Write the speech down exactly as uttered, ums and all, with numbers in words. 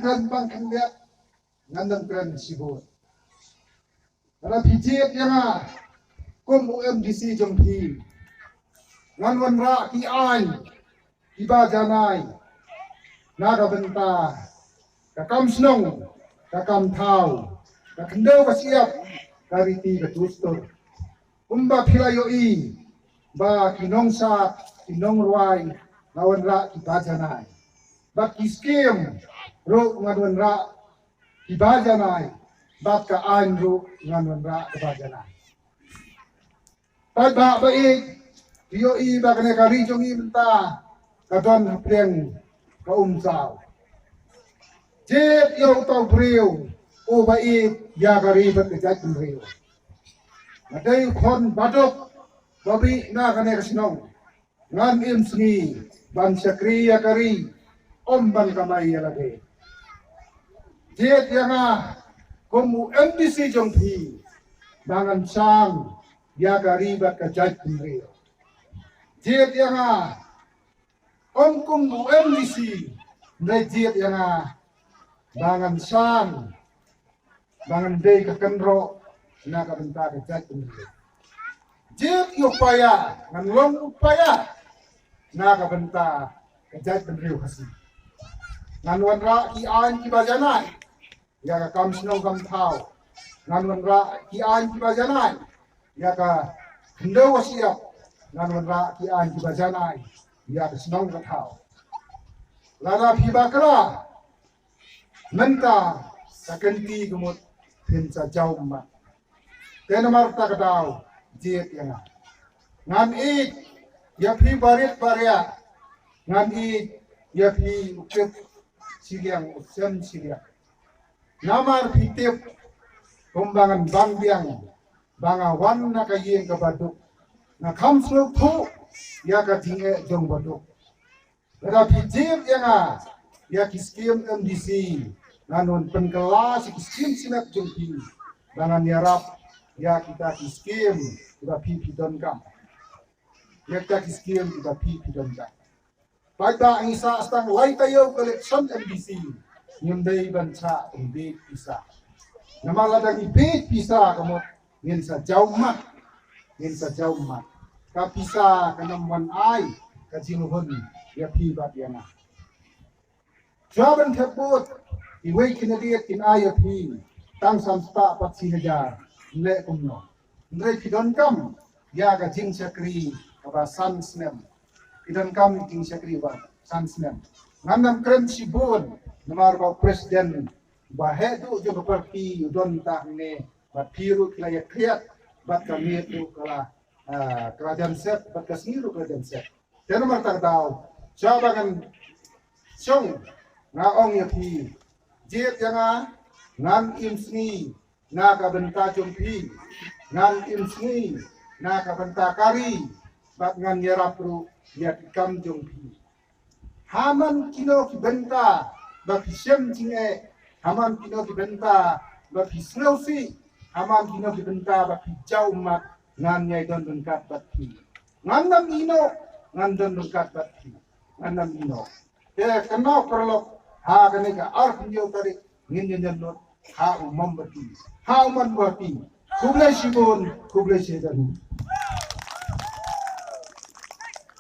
Ngan bang khyndiat, ngan ym kren shibun. Lada phi jied ïa nga kum u M D C jong phi, ngan wanrah ki aiñ kiba janai na ka bynta ka kam shnong, ka kam thaw, ka khyndew ka shyiap, ka riti ka dustur. Kumba phi la ïohi ba ki nongshad, ki nongrwai, nga wanrah kiba janai. Bad ki skim ruh ngan wanrah kiba janai. Bad ka aiñ ruh ngan wanrah kiba janai. Paidbah ba ïeit, phi ïohi ba kane ka ri jong ngi mynta ka don hapdeng ka umsaw. Jied ïa uta u briew uba ïeit ïa ka ri bad ka jaitbynriew. Nga dei u khun baduk ba mih na kane ka shnong. Ngan im sngi ban shakri ïa ka ri, ym ban kamai ïa lade. Jied ïa nga kum u M D C jong phi ba ngan shang ïa ka ri bad ka jaitbynriew. Jied ïa nga ym kum u M D C, hynrei jied ïa nga ba ngan shang, ba ngan dei ka kynroh na ka bynta ka jaitbynriew. Jied ïa u paia, ngan long u paia na ka bynta ka jaitbynriew Khasi. Ngan wanrah ki aiñ kiba janai ïa ka kam shnong kam thaw. Ngan wanrah ki aiñ kiba janai ïa ka khyndew ka shyiap. Ngan wanrah ki aiñ kiba janai ïa ka shnong ka thaw. Lada phi bakla mynta, ka kynti ka mut phin sa jaw ummat. Te namar kata ka daw, jied ïa nga. Ngan ïeit ïa phi barit bariah. Ngan ïeit ïa phi u kit shiliang u sem shiliang. Namar phi tip kumba ngan bang biang ba nga wan na ka ïing kaba duk. Nga kham sngewthuh ïa ka jingeh jong baduk. Lada phi jied ïa nga ïa ki skim M D C, ngan wan pynkylla sha ki skim shimet jong phi. Ba ngan ïarap ïa kita ki skim kiba phi phi donkam. Ïa kita ki skim kiba phi phi donkam. Paidbah, ngi sah tang lai taïew ka election M D C, ngim dei ban shah ban bieit pisa. Namar lada ngi bieit pisa ka mut ngin sa jaw ummat, ngin sa jaw ummat. Ka pisa kan ym wan ai ka jinghun ïa phi bad ïa nga. Shuwa ban thep vote, kiwei ki candidate kin ai ïa phi tang san spah pat shi hajar, leh kumno. Hynrei phi donkam ïa ka jingshakri kaba san snem. Phi donkam ïa ka jingshakri ba san snem. Ngan ym kren shibun namar ba u president ba heh duh jong ka party u don tang ne, bad phi ruh phi la ïa khriat, bad ka miet ruh ka la, ah, ka la jan set, bad ka sngi ruh ka la jan set. Te namar kata ka daw, shuwa ba ngan shong, nga ong ïa phi, jied ïa nga, ngan im sngi na ka bynta jong phi, ngan im sngi na ka bynta ka ri, bad ngan ïarap ruh ïa ki kam jong phi. Ha man kino ki bynta ba phi shem jingeh, ha man kino ki bynta ba phi sngewsih, ha man kino ki bynta ba phi jaw ummat, ngan ïai don ryngkat bad phi. Ngan ym ïehnoh, ngan don ryngkat bad phi. Ngan ym ïehnoh. Te kynmaw paralok, ha kane ka arphew hynñiew tarik ngin ïa ïaid lut ha u Mombati, ha u Mombati. Khublei shibun, khublei shihajar.